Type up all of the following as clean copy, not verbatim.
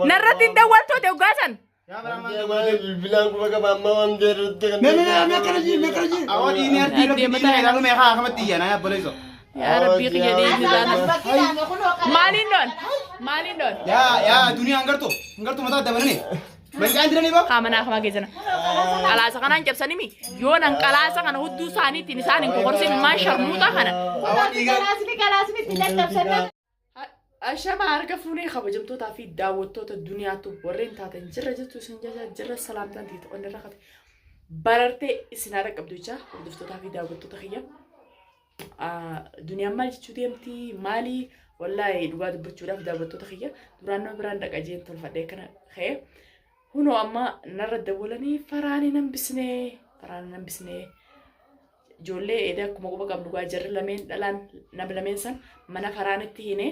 Narratti hin dawwaltu ati hoggaa san. Bilbilaan quba qaba amma waan jeerratti kan. Mee mee mee akkana jii mee akkana jii. Awwa dhiini artii rabbi dhiini ilaalu mee haa akkamatti iyya naa obboleesso. Yaa rabbii kiyya dhiisni isaanii. Maaliin dhoon? Maaliin dhoon? Yaa yaa duniyaa hangartu hangartu mataa dabalani. Mancaan jiranii boo. Qaama naa kamaa geessana. Qalaasa kanaan cabsanimi yoo nan qalaasa kana hudduu isaaniitiin isaan hin kokorsin maan sharmuuxa kana. Awwa dhiiga. Ashama harka fuunee kabajamtootaa fi daawwattoota duniyaatu warreen taatan jirra jettu isin jecha jirra salaamtaan tiita onni irra kate barartee isin haadha qabdu jecha hordoftootaa fi daawwattoota kiyya. Duniyaan maal jechuu deemti maali wallaahi dhugaa dubbachuudhaaf daawwattoota kiyya duraan nama biraan dhaqa jeen tolfadhee kana ka'e hunoo amma narra dawwalanii faraan hin hambisnee faraan hin hambisnee ijoollee eeda akkuma quba qabnu gaa jarri lameen dhalaan nama lameen san mana faraanitti hine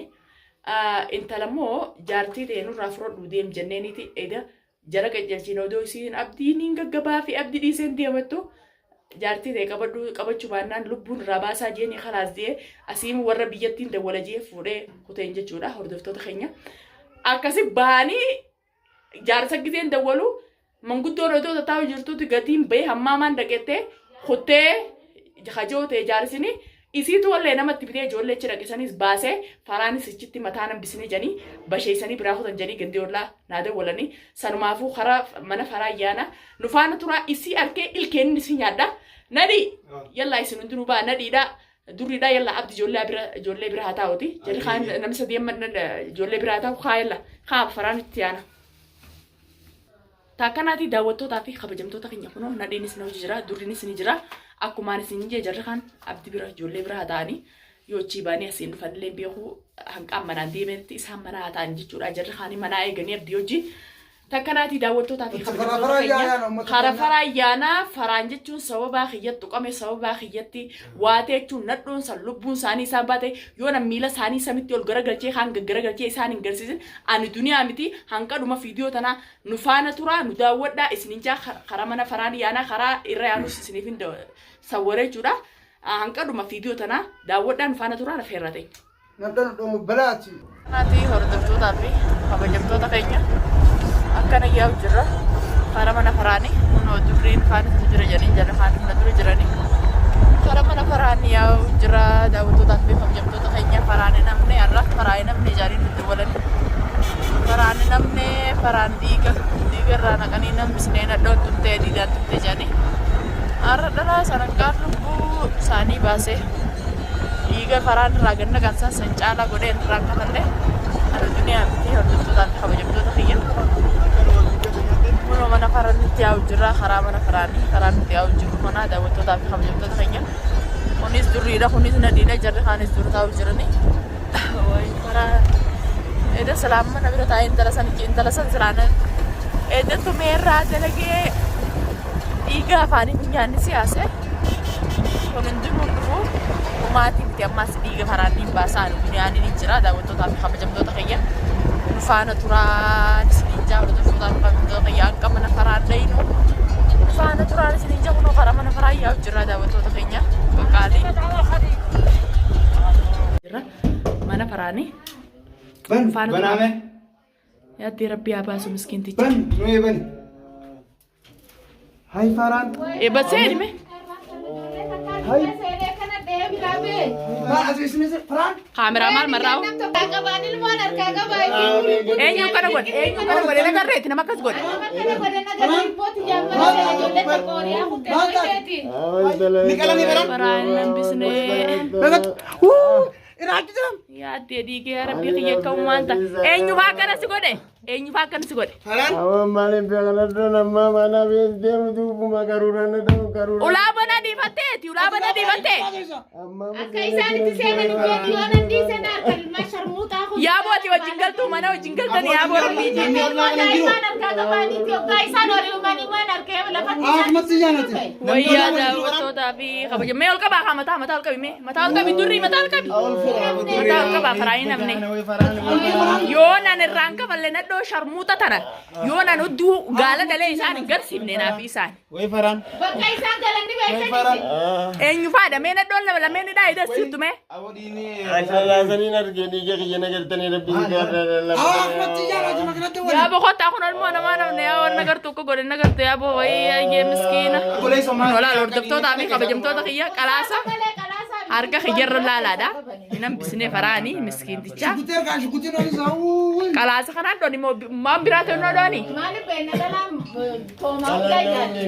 intala immoo jaartii ta'e nurraa fudhadhu deem jenneeniiti eeda jara qajeelchiin odoo isiin abdiin hin gaggabaa fi abdii dhiiseen deemattu jaartii ta'e qabadhu qabachuu baannaan lubbuun irraa baasaa jeeni kalaas jee asiin warra biyyattiin dawwala jee fuudhee kuteen jechuudha hordoftoota keenya akkasi bahanii jaarsa gizeen dawwalu manguddoon odoo tattaa'u jirtutti gatiin bahee hammaamaan dhaqettee kuttee hajoo ta'e jaarsini isiitu wallee namatti bitee ijoollee achi dhaqe baasee faraanis achitti mataa nambisnee janii basheessanii biraa kutan janii gandee ollaa naa dawwalanii sanumaafuu karaa mana faraa yaana nu faana turaa isii arkee ilkeenin isii nyaadha nadhii yallaa isin hundinuu baa nadhiidha durriidha yalla abdi ijoollee bira ijoollee bira haa taa'uti jarri kaan namni sadii amma ijoollee bira haa taa'u kaa yalla kaa faraan itti yaana. Taakkanaatii daawwattootaa fi kabajamtoota keenya kunoo nadhiinis ni hojii jira durriinis ni jira akkumaan isin jee jarri kaan abdi bira ijoollee bira haa ta'anii yoo achii baanii asiin dhufanillee beekuu hanqaan manaan deemanitti isaan manaa haa ta'an jechuudha jarri kaanii manaa eeganii abdii hojii. Takkanaatii daawwattootaa fi kabajamtoota keenya kara faraa yaanaa faraan jechuun sababaa kiyyatti tuqame sababaa kiyyatti waatee jechuun nadhoon san lubbuun isaanii isaan baate yoo nan miila isaanii samitti ol garagalchee kaan gaggaragalchee isaan hin garsiisin ani duniyaa miti hanqadhuma fiidiyoo tanaa nu faana turaa nu daawwadhaa isinin jaa karaa mana faraan yaanaa karaa irra yaanus isiniif hin sawwaree jechuudha hanqadhuma fiidiyoo tanaa daawwadhaa nu faana turaa rafeerra ta'e. Nadhan dhumu balaati. Maatii hordoftootaa fi kabajamtoota keenya akkana yaa'u jirra. Karaa mana faraanii kunoo durriin faana jira jedhanii jarri faana na dura jiranii. Karaa mana faraanii yaa'u jira daawwattootaa fi kabajamtoota keenya faraanii namni har'a faraanii namni ijaanii nutti walan. Faraanii namni faraan dhiiga dhiiga irraa naqanii nambisnee nadhoon tumtee diidaan tumtee jedhanii. Har'a dhalaa saranqaan lubbuu isaanii baasee. Dhiiga faraan irraa gad naqan san san caalaa godhee irraan kafallee ana duniyaa miti hordoftootaa fi kabajamtoota kiyya. Kunoo mana faraan nutti yaa'u jirra karaa mana faraanii karaa nutti yaa'u jiru kana daawwattootaa fi kabajamtoota keenya. Kunis durriidha kunis nadhiidha jarri kaanis dur taa'u jirani. Wayi karaa eda silaan mana bira taa'ee intala san intala san silaan eda tumeerraa dalagee dhiiga afaanii funyaanni siyaase. Kun hundinuu dhufu dhumaatii miti ammaas dhiiga karaan niin baasaa ani duniyaan ni jira daawwattootaa fi kabajamtoota kiyya nu faana turaan isiniin jaa hordoftootaa fi kabajamtoota kiyya hanqa mana faraan dhayinu nu faana turaan isiniin jaa kunoo karaa mana faraan yaa'u jira daawwattoota keenya qaqqaalii. Jira mana faraanii Ban nu faana turaa. Banaame. Yaaddee rabbii haa baasu miskiinticha. Ban nuyi bani. Hay faraan. Eebba seeni mee. Hay. Maal as isin faraan. Kaameraa maal marraa'u? Eenyu kana godhe? Eenyu kana godhe? Nama irreetti nama akkas godhe. Ni qalanii faraan. Faraan nambisnee. Nagat. Wuu. Iraachi jiran. Yaaddee dhiigee rabbii kiyya akka uumaan ta'a. Eenyu faa akkana si godhe? Eenyu faa akkana si godhe? Faraan. Awwa maaliif beekna ammaa mana bees deemu duubuma garuuraan na ta'u garuuraan. Ulaa banaa dhiifatteeti. Ulaa banaa dhiifattee. Akka isaan itti seenan hin beeku yoo nan dhiisan harka ilmaa sharmuuxaa kun. Yaaboo ati wajjin galtuu mana wajjin galtanii yaaboo rabbii. Namni ollaa kana hin jiru. Daa'imman harkaa qabaaniiti hoggaa isaan horiiwwan harkee. lafatti Ahmad Tiyyaanati. Wayyaa daawwattootaa fi kabaja. Mee ol qabaa haa mataa mataa ol qabi mee mataa ol qabi durrii mataa ol qabi. Mataa ol qabaa faraanii namne. Yoo nan irraan kafalle nadhoo sharmuuta tana yoo nan hudduu gaala dhalee isaan hin garsiifne naaf isaan. Way faraan. Bakka isaan galanni Way beekan faraan. Eenyu faadha mee nadhoon lama lameen hidhaa hidhasiiftu mee. Aboo diinii. Asalaasaniin argee dhiiga kiyya nagartanii rabbiin gaarraa Ahmad Tiyyaanati makinatti Yaa wali. boqotaa kun olmoo namaa namne yaa waan nagartu akka godhe nagartu yaa boo wayii ayyee miskiina. Obboleessa maal? Walaal hordoftootaa fi kabajamtoota kiyya qalaasa malee qalaasaa harka kiyyarra laalaadha. Hin hambisne faraanii miskiinticha. Shukutee harkaan shukutiin oli isaa. Uuuy. Qalaasa kanaan dhooni moo maan biraa ta'e noo dhooni. Maaliif beekna dhalaan toomaa hundaa ijaarti.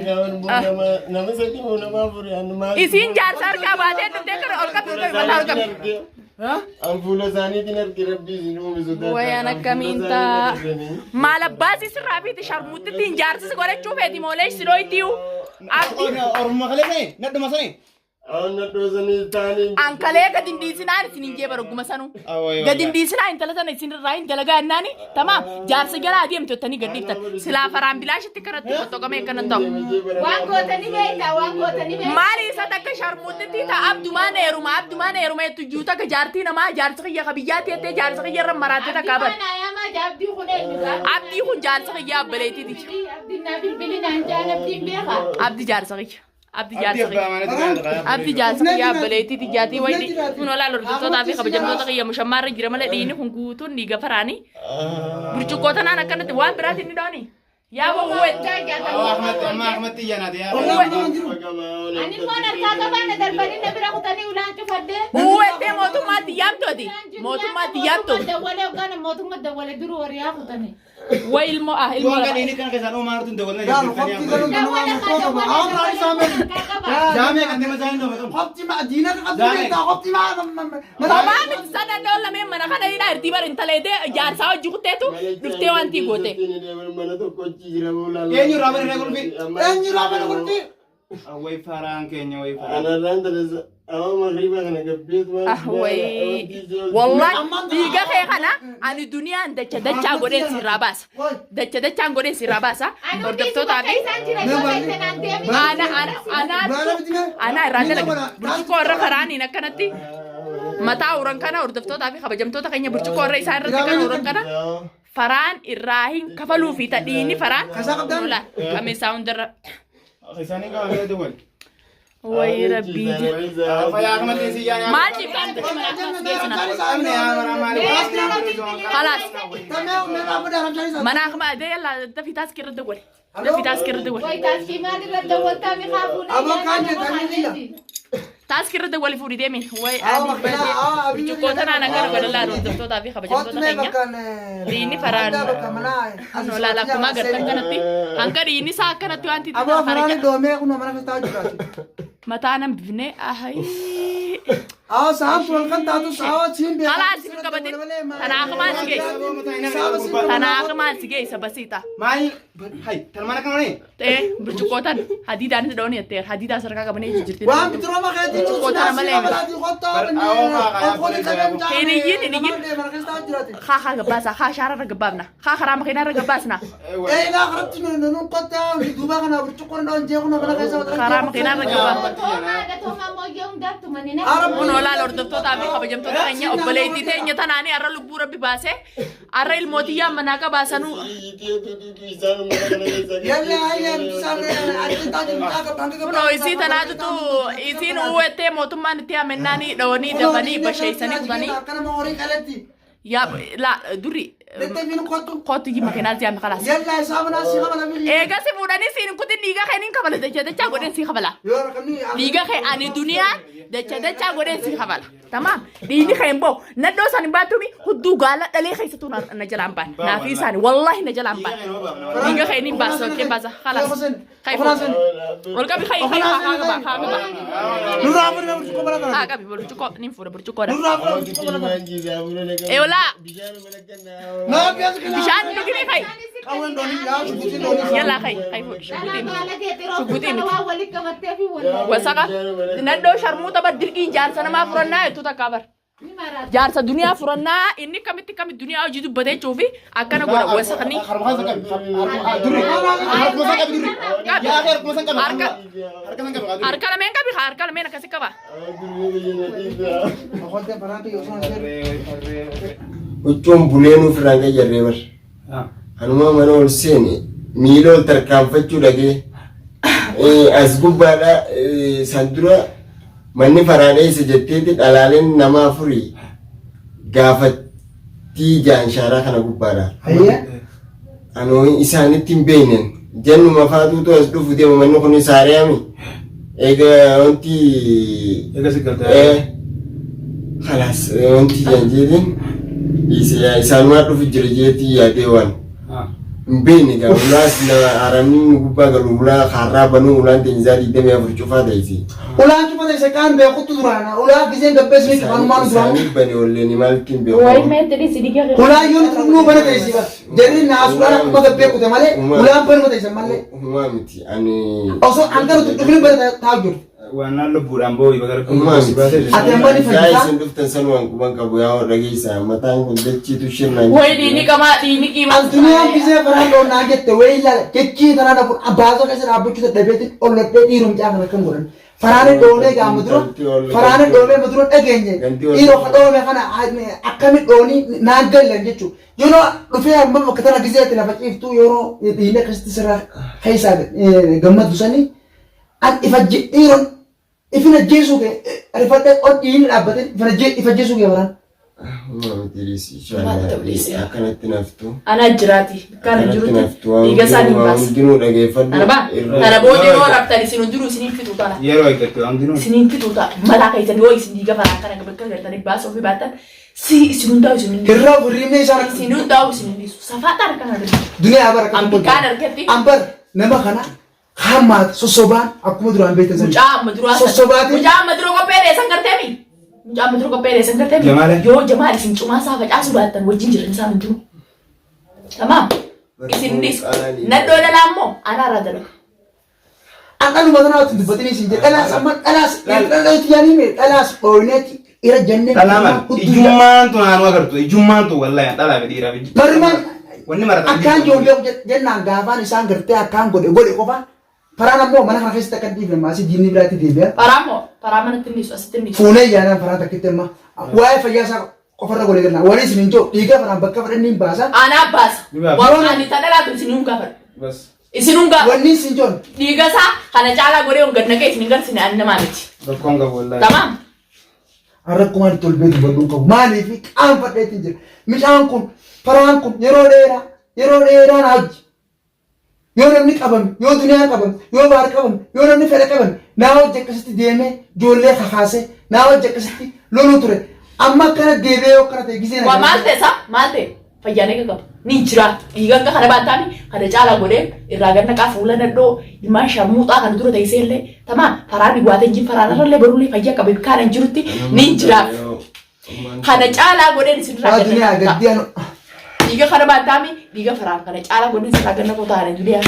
Nama sadii moo nama afuri ani maal. Isiin jaarsa harkaa baatee dhuftee kana ol qabdi ol qabi mataa ol qabi. An fuula isaaniitiin arge rabbii isin uume sodaadha. Wayaan akkamiin ta'a. Maal abbaasii sirraa fiiti sharmuutittiin jaarsisi godhachuu feeti moolee sidoo ittiyuu. Abdii Orma kalee sani nadhuma sani. Awwan nadhoosanii ta'anii. ankalee gadi hin dhiisinaan isin hin jeebar ogguma sanuu. Gadi hin dhiisinaa intala sana isin irraa hin dalagaa jennaani tamaam jaarsa jalaa adeemtu jettanii gad dhiiftan. Silaa faraan bilaashitti kanatti qoxoqamee akkana ta'u. Waan gootanii beektaa waan gootanii beektaa. Maali isa takka sharmuutitti ta'a abdumaan heeruma abdumaan heeruma jettu jiru takka jaartii namaa jaarsa kiyya ka biyyaatti jettee jaarsa kiyya irra maraattee takka Abdii abar. waan ayaamaa jaabdii kun eenyu Abdii kun jaarsa kiyya abbaleetiiti. Abdiin naa bilbilinaan jaan abdiin beekaa. Abdi jaarsa kiyya. Abdi Abdii jaarsa abbaa kiyya. manatti Abdi jaarsa kiyya abbaleetiiti jaatii wayii kun olaal hordoftootaa fi kabajamtoota kiyya mushammaarra jira malee dhiigni kun guutuun dhiiga faraanii. Burcuqqoo tanaan akkanatti waan biraatiin ni dhooni. Yaa bowwee. Ahmad amma Ahmad Tiyyaanati yaa. Ani immoo harkaa qabaana darbanii na bira kutanii ulaan cufadhee. Uwwettee mootummaatti yaamtooti. Mootummaatti yaamto. Dawwalee hoggaan mootummaa dawwalee duruu horiyaa kutanii. Way ilmoo ah ilmoo. Waan kan inni kan keessaan oomaa hartuun dabalna Gaal qofti galuun kan Dawwalee waan haa qofa. Amraa isaa dawwalee meeshaa. harkaa qabaa. Jaamee kan deema isaanii dhoofatu. Qofti ma diina qabdi beektaa qofti ma. Homaa miti sana dhoo lameen mana kana hidhaa irtii bara intaleetee jaarsaa hojii kutteetu dhuftee wanti goote. Mana tokkochi jira boolaa. Eenyu irraa bane qulfi? Eenyu irraa bane qulfi? Way faraan keenya way faraan. Anarraan talasa amma magriba kana gabbeet waan. Ah way. Wallahi dhiiga kee kana ani duniyaan dacha dachaa godheen sirraa baasa. Dacha dachaan godheen sirraa baasa. Ani hundi Hordoftootaa bakka fi isaan jiran yoo ta'e naan deemi. ana ana ana ana irraa dalaga. Burcuqqoo irra faraaniin akkanatti mataa uran kana hordoftootaa fi kabajamtoota keenya burcuqqoo irra isaan irratti kan uran kana faraan irraa hin kafaluu fi tadhiini faraan lola qameessaa hundarra. Isaanii qabamee dawwal. Wayi rabbii. Fayyaa Ahmad Tiyyaanati. Maal jibtaan خلاص. Mana Mana akma de yalla dafi taaskii irra dawwale. Dafi taaskii irra dawwale. Way taaskii maalirra dawwaltaa mi kaafuun. Aboo kaan jettan ni Taaskii irra dawwale fuudhi deemin. Wayi Haa, ani makinaa, haa, abiyyi burcuqqoo tanaan akkana godhalaa hordoftootaa fi kabajamtoota keenya. Dhiinni faraan Lola akkuma agartan kanatti hanqa dhiinni isaa akkanatti wanti itti Aboo fara faraan doomee kun mana keessaa jiraatu. mataa nan bifne ahay. Haa sa'aan turan kan taatu sa'aa siin beekaa. Kalaas hin qabatin. Tanaaf maal si geessa? Tanaaf maal si geessa basiita. Maal hay tan mana kana ne? Ta'ee burcuqqoo tan hadiidaanis dhooni jetteera hadiidaa sarkaa qabanii jijjiirti. Waan bitiroo makeetiin Qotaa malee. Haa haa gabbaasa haa shaararra gabbaafna haa karaa makiinaarra gabbaasna Eegaa karatti nuun qottaa duuba kana burcuqqoon dhoon jeequ mana keessa karaa makiinaarra gabbaafna. Toomaadha toomaa mooyyee hundaattu manina. Kun olaal hordoftootaa fi kabajamtoota keenya obboleettii teenya tanaanii har'a lubbuu rabbi baasee har'a ilmootiyyaa manaa qabaasanuu Yalla ayyaa bishaan addunyaa addunyaa kunoo isii tanaatutu isiin uwwattee mootummaan itti amennaan dhawanii dafanii basheessanii kutanii Akkanama horii qalatti. yaa laa duri Dettee fi kottu. kootu yi makiinaa siyaame kalaas. Yalla isaa manaa si qabala biyyi. Eega si fuudhanii siin kutin dhiiga kee niin kabala dacha dachaa godheen si kabala. Yoo rakkamni. Dhiiga kee ani duniyaan dacha dachaa godheen si kabala. Tamaam dhiigni kee hin ba'u nadhoo isaan hin baatumi hudduu gaala dhalee keessattuu na jalaan baan naafi isaani wallaahi na jalaan baan. Dhiiga kee niin baasa kee baasa kalaas. Kai ol qabi kai kai haa haa qaba haa qaba. Nurraa fuudhee burcuqqoo bara kana. Haa qabi burcuqqoo niin fuudha burcuqqoodha. Nurraa fuudhee burcuqqoo bara kana. Eolaa Naa biyya kana. bishaan dhugini kai. Qawween doonii yaa shukutiin doonii. Yallaa kai kai fuudhi shukutiin. Dhalaa baala kee xiroo waan walitti qabattee fi wal. Wasaqa nadhoo sharmuuta bar dirqiin jaarsa namaa furannaa jettu takkaa bar. Ni maraata. Jaarsa duniyaa furannaa inni kamitti kamitti duniyaa hojii dubbatee jechuufi akkana godha wasakni. Harkuma san qabi. Durri. Harkuma san qabi durri. Yaa harkuma san qabi. Harka Harka san qabi. harka lameen qabi harka lameen akkasi qaba. Okoltee faraan kiyya osoo hin seerre. Huccuun buleen ofirraan qayyarree bar. Anuma mana ol seene miila ol tarkaanfachuu dhagee as gubbaadha san dura manni faraan eessa jetteeti dhalaaleen nama afurii gaafattii jaan shaaraa kana gubbaadha. Hayyee. Anoo isaanitti hin beeknen jennuma faatuutu as dhufu deema manni kun saariyaami. Egaa wanti Egaa si galtee. Khalaas wanti jaan jeetiin dhiise isaanumaa dhufu jira jeetii yaadee waan. Hin beekne gaa ulaas na haramni nu gubbaa galu ulaa kaarraa banuu ulaan teenyisaa 24 cufaa ta'isi. Ulaan cufa ta'e kaan beekutti duraan ulaa giseen gabbees ni cufanumaan duraan. Isaanii bane olleen maalitti hin beeku. Wayi meetti dhisi dhiiga. Ulaan yoo nuti dhufnuu bana ta'e si bara. Jarri naasuudhaan akkuma gabbee kute malee ulaan banuma ta'e malee. Humaa miti ani. Osoo hanga nuti dhufni bana taa'u jiru. Waan naan lubbuudhaan boo'i bakka Humaa miti. Ati amma ni Yaa fayyisaa? isin dhuftan san waan quban qabu yaa dhageessaa mataan kun dachiitu shirnaan. Wayi dhiini qamaa dhiini qiimaa. Addunyaan gisee faraan dhoonnaa jette wayii ilaala jechii tanaa dhabu baasoo keessa dhaabbachuu dadhabeetiin olladhee dhiirumcaa kana akkam godhan. Faraane dhoonee gaama dura faraane dhoomee ma dura dhageenye dhiiroo ka dhoome kana akkami dhoonii naan gallan jechuudha. Yeroo dhufee amma bakka tana gisee ati lafa ciiftuu yeroo dhiinni akkasitti sirraa keessaa gammaddu sanii an ifajje dhiiroon ifin ajjeesuu kee rifadhee ol dhiinni dhaabbatee ifin ajjeesuu kee faraan. Humaa miti dhiisi Maal ta'u dhiisi? akkanatti naftu. Anaa jiraati. Kana Akkanatti jirutti naftu waan dhiiga isaanii hin waan baasa. hundinuu dhageeffadhu. Kana baa kana booda yoo raftan isin hundinuu isiniin fituu ta'a. Yeroo eeggattu hundinuu. Isiniin fituu ta'a. Mataa keessan yoo isin dhiiga faraan kana bakka gartanii baasuu fi baattan si isin hundaa'u isin hin dhiisu. Hirraa ofirriimne isaan Isin hundaa'u isin hin dhiisu. Safaadhaan akkana argatu. duniyaa bara akkana Ambikaan argatti. Ambar nama kana hammaati sossobaan akkuma duraan beektan sana. Mucaa amma duraa sana. Sossobaatiin Mucaa amma dura qophee dheessan garteemi. Mucaa amma dura qophee dheessan garteemi. Jamaale. Yoo jamaal isin cumaa isaa facaasuu baattan wajjin jiran isaan hundinuu. Tamaam. Isin dhiisu. Nadhoo dhalaa immoo anaarraa dalaga. An dhaluma tanaa wajjin dubbatanii isin jedhe dhalaas amma dhalaas dhalaas yaanii mee dhalaas dhooyneeti ira jennee. Dhalaa maal? Ijummaan tun haanuu agartu. Ijummaan tun wallaahi dhalaa fi dhiiraa fi. Barrimaan Wanni marata. akkaan ijoollee jennaan gaafaan isaan gartee akkaan godhe godhe qofa faraan ammoo mana kana keessatti akka hin dhiifne maasii diinni biraatti deebi'a. Faraa moo faraa manatti hin dhiisu asitti hin dhiisu. Fuunee yaadaan faraan takkitti amma waa'ee fayyaa isaa qofarra godhe gannaa waliin isin hin jiru dhiiga faraan bakka fedhan ni baasa. Anaa baasa. Ni baasa. Waan ani ta dhalaatu isin hin gaafadhu. Bas. Isin hin gaafadhu. Wanni isin jiru Dhiiga isaa kana caalaa godhee hin gad naqee isin hin garsine ani namaa miti. Rakkoon qabu wallaahi. Tamaam. Rakkumaan itti ol beeku badhuun qabu. Maaliif qaanfadheetiin jira. Midhaan kun faraan kun yeroo dheeraa yeroo dheeraa na hojji. Yoo namni qabame, yoo duniyaan qabame, yoo baar qabame, yoo namni fedha qabame, naa hojji akkasitti deemee ijoollee kakaasee naa hojji akkasitti loluu ture. Amma akkana deebi'ee yoo akkana ta'e gisee Waa maal ta'e isaa maal ta'e fayyaan eega qaba. Ni jira. Dhiiga akka kana baataami kana caalaa godhee irraa gad naqaa fuula nadhoo ilmaan sharmuuxaa kana dura ta'isee illee tamaam faraan dhiwaatee hin jiru faraan irrallee barullee fayyaa qabe kaan hin jirutti ni jira. Kana caalaa godheen isin irraa Waa gad duniyaa naqaa. gaddii anu. Dhiiga kana baataami dhiiga faraan kana caalaa godheen isin irraa gad naquu taane duniyaa.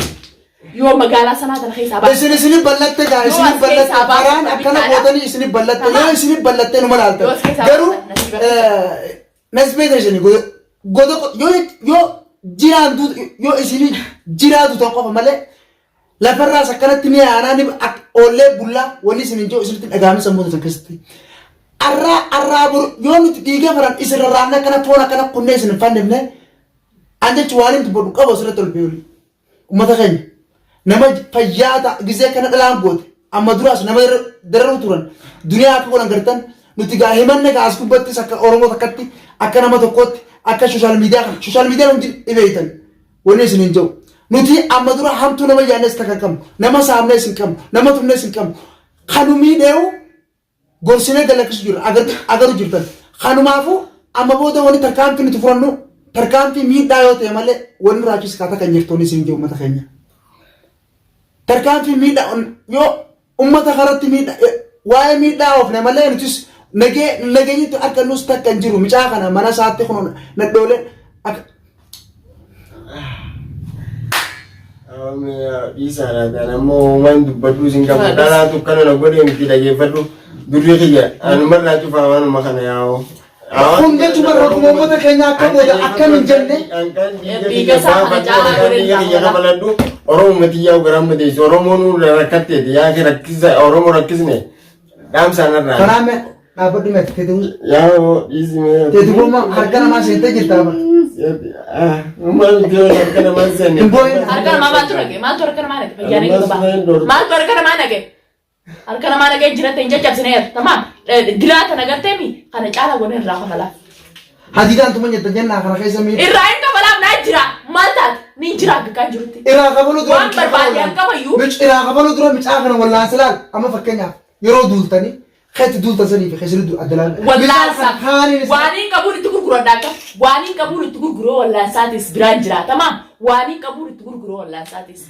Yoo magaalaa sanaa tana keessaa baate. Isin isin ballatte gaa Yoo isin as ballatte keessaa baate faraan akkana bitaadha. gootanii isin ballatte yoo isin ballatte numa Yoo laaltan as keessaa garuu baatan nasiiba keessa. nasbee isin goda yoo yoo jiraan yoo isin jiraatu ta'u qofa malee lafarraas akkanatti ni aanaa ni oollee bullaa wanni isin hin jiru isinitti dhagahamee sammuu keessan keessatti. Arraa arraa boru yoo nuti dhiiga faran isin rarraafne akkana foon akkana kunnee isin hin fannifne an jechuun waan hin dubbadhu qabu asirratti ol beeku. Uummata keenya nama fayyaa ta'a gisee kana dhalaan goote amma duraas nama dararuu turan duniyaa akka godhan gartan nuti gaa himanne gaa as gubbattis akka Oromoo takkatti akka nama tokkootti akka sooshaal miidiyaa kana sooshaal miidiyaa hundi dhibeeytan wanni isin hin jiru. Nuti amma dura hamtuu nama yaadnes takka qabnu nama saamnes hin qabnu nama tumnes hin qabnu kanu miidheewu gorsinee galakkisu jirra agaru jirtan. Kanumaafuu amma booda wanni tarkaanfii nuti furannu tarkaanfii miidhaa yoo ta'e malee wanni raachis kaata kan jirtoonni isin jiru uummata keenya. Tarkaanfii miidhaa yoo uummata karatti miidhaa waa'ee miidhaa oofne malee nutis nagee nageenyitti argannus takka hin jiru micaa kana mana isaatti kun nadhoolee akka Dhiisaadha kan ammoo uumaan dubbadhu isin qabu dhalaatu akkana na godhe miti dhageeffadhu durri kiyya anumarraa cufaa waanuma kana yaa'u. Kun jechuun bara rakkoo uummata keenyaa akka booda akkam hin jenne. Dhiiga isaa kana caalaa godhe Dhiiga kiyya kafaladhu Oromoo tiyyaa garaan madeessu Oromoo nu rakkatteeti yaa kee rakkisa Oromoo rakkisne dhaamsaan irraa. Karaa mee dhaabbadhu mee teetu Yaa dhiisi mee. teetu gomma harka namaa seentee jirta bara. Maal ta'e harka namaa seenne. Hin boo'in. Harka namaa maaltu dhage? Maaltu harka namaa dhage? Fayyaa nage qaba. Maaltu harka namaa dhage? Harka namaa dhagee jiratte hin caccabsineera. Tamaam. Dilaa tana garteemi kana caala goone irraa kafalaaf. Hadiidaan tuma jetta jennaa kana keessa miidha. Irraa hin kafalaaf naa jira. Maal taate? Ni jira akka kan jirutti. Irraa kafaluu dura Waan barbaade hin qabayyuu. Mic irraa kafaluu dura micaa kana wallaansa laal amma fakkeenyaaf yeroo duultanii keetti duultan sanii fi keessatti adda laal. Wallaansa. Haaliin isaa. Waan hin qabuun itti gurguradha akka. Waan hin qabuun itti gurguruu wallaansaatis biraan jira. Tamaam. Waan hin qabuun itti gurguruu wallaansaatis.